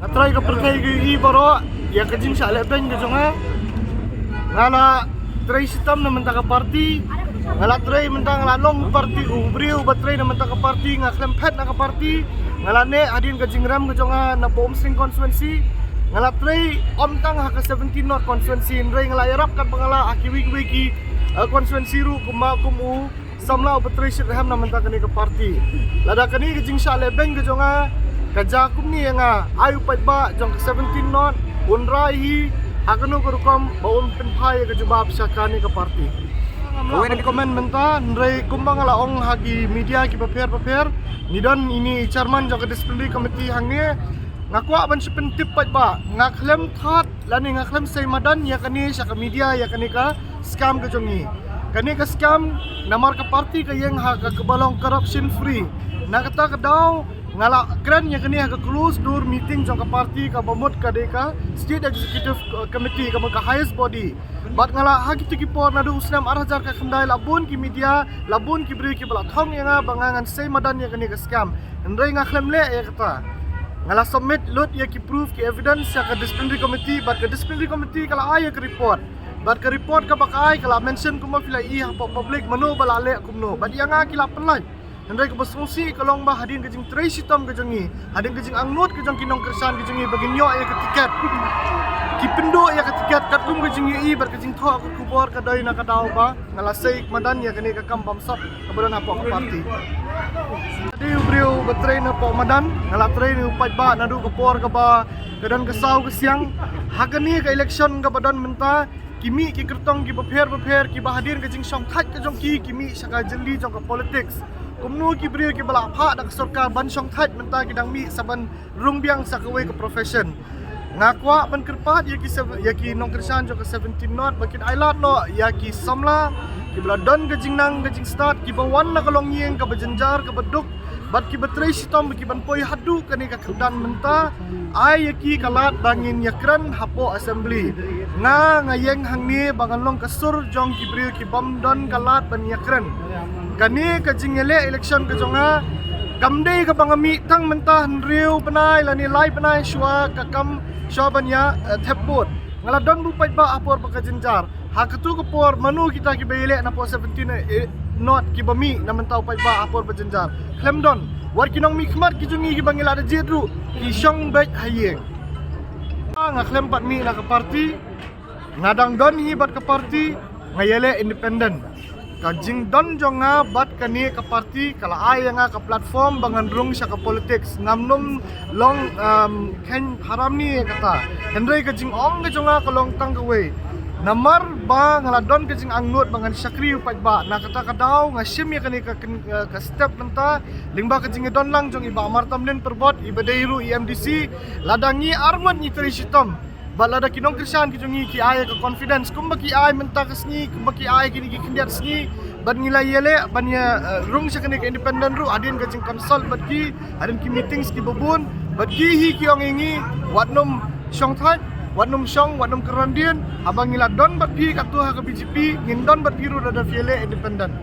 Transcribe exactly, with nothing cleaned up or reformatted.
Nga trei ka pyrthei ka ïohi baroh ïa ka jingshah leh beiñ ka jong nga. Nga la trei shitom na mynta ka party. Nga la trei mynta, nga la long party, u briew uba trei na mynta ka party, nga khlem phet na ka party. Nga la neh hadien ka jingrem ka jong nga na Umsning constituency. Nga la trei ym tang ha ka seventeen North constituency, hynrei nga la ïarap katba nga lah ha kiwei kiwei ki, eh, constituency ruh kumba kum u samla uba trei shitrhem na mynta kane ka party. Lada kane ka jingshah leh beiñ ka jong nga ka jia kumne ïa nga, ai u paidbah jong ka seventeen North un rai hi ha kano ka rukom ba un pynphai ïa ka jubab sha kane ka party. Ngam lah ban comment mynta, hynrei kumba nga la ong ha ki media kiba pher bapher, ngi don ine i chairman jong ka disciplinary committee hangne. Nga kwah ban sa pyntip paidbah, nga khlem thad lane nga khlem sei madan ïa kane sha ka media, ïa kane ka scam ka jong ngi. Kane ka scam namar ka party ka ïeng ha ka kaba long corruption free. Na kata ka daw nga la kren ïa kane ha ka closed door meeting jong ka party kaba mut ka dei ka State Executive Committee, kaba ka highest body. Bad nga la ha kito ki por naduh u snem ar hajar khyndai la bun ki media, la bun ki briew kiba la thong ïa nga ba nga ngan sei madan ïa kane ka scam. Hynrei nga khlem leh ïa kata. Nga la submit lut ïa ki proof, ki evidence sha ka disciplinary committee, bad ka disciplinary committee ka la ai ïa ka report. Bad ka report kaba ka ai ka la mention kumba phi la i hapoh public mano ba la leh kumno. Bad ïa nga ki la pynlait. Hynrei kaba sngewsih ka long ba hadien ka jingtrei shitom ka jong ngi, hadien ka jingangnud ka jong ki nongkyrshan ka jong ngi ba kin ïoh ïa ka tiket, ki pynduh ïa ka tiket katkum ka jingïohi bad ka jingthoh ka khubor ka dei na ka daw ba nga la sei madan ïa kane ka kam bamsap kaba don hapoh ka party. Dei u briew ba trei na poh madan, nga la trei na u paidbah naduh ka por kaba ka don ka saw ka siang. Ha kane ka election kaba don mynta, ki mih ki kyrtong kiba pher bapher, kiba hadien ka jingshongthait ka jong ki, ki mih sha ka jylli jong ka politics. Kumno ki briew kiba la phah da ka sorkar ban shongthait mynta ki dang mih sa ban rung biang sa kawei ka profession. Nga kwah ban kyrpad ïa ki sev-, ïa ki nongkyrshan jong ka seventeen North ba kin ailad noh ïa ki samla kiba la don ka jingnang ka jingstad, kiba wan na ka longïing kaba jynjar kaba duk, bad kiba trei shitom ba ki ban poi haduh kane ka kyrdan mynta. Ai ïa ki ka lad ba ngin ïakren hapoh assembly. Nga, nga ïeng hangne ba ngan long ka sur jong ki briew ki bym don ka lad ban ïakren. Kane ka jingïaleh election ka jong nga kam dei kaba nga mih tang mynta, hynriew bnai lane lai bnai shuwa ka kam, shuwa ban ïa, eh, thep vote. Nga la don bad u paidbah ha por ba ka jynjar. Ha katu ka por mano kita kiba ïaleh na poh seventeen, eh, North kiba mih na mynta u paidbah ha por ba jynjar? Khlem don. Wat ki nongmihkhmat ki jong ngi kiba ngi la da jied ruh ki shong beit ha ïing. Nga khlem pat mih na ka party. Nga dang don hi bad ka party, nga ïaleh independent. Ka jingdon jong nga bad kane ka party ka la ai ïa nga ka platform ba ngan rung sha ka politics. Ngam nym long, um, kheiñ haram ne kata. Hynrei ka jingong ka jong nga ka long tang kawei. Namar ba nga la don ka jingangnud ba ngan shakri u paidbah, na kata ka daw nga shim ïa kane ka, ka, ka step mynta lyngba ka jingdon lang jong i Bah Martamlin Pyrbot, iba dei ruh i MDC. Lada ngi arngut ngi trei shitom, bad lada ki nongkyrshan ki jong ngi ki ai ka confidence kumba ki ai mynta ka sngi, kumba ki ai kine ki khyndiat sngi, bad ngi la ïaleh ban ïa, eh, rung sha kane ka independent ruh hadien ka jingconsult bad ki, hadien ki meetings kiba bun, bad ki hi ki ong ïa ngi, wat nym shongthait, wat nym shong, wat nym kyrandien. Haba ngi la don bad phi katto ha ka BJP, ngin don bad phi ruh lada phi ïaleh independent.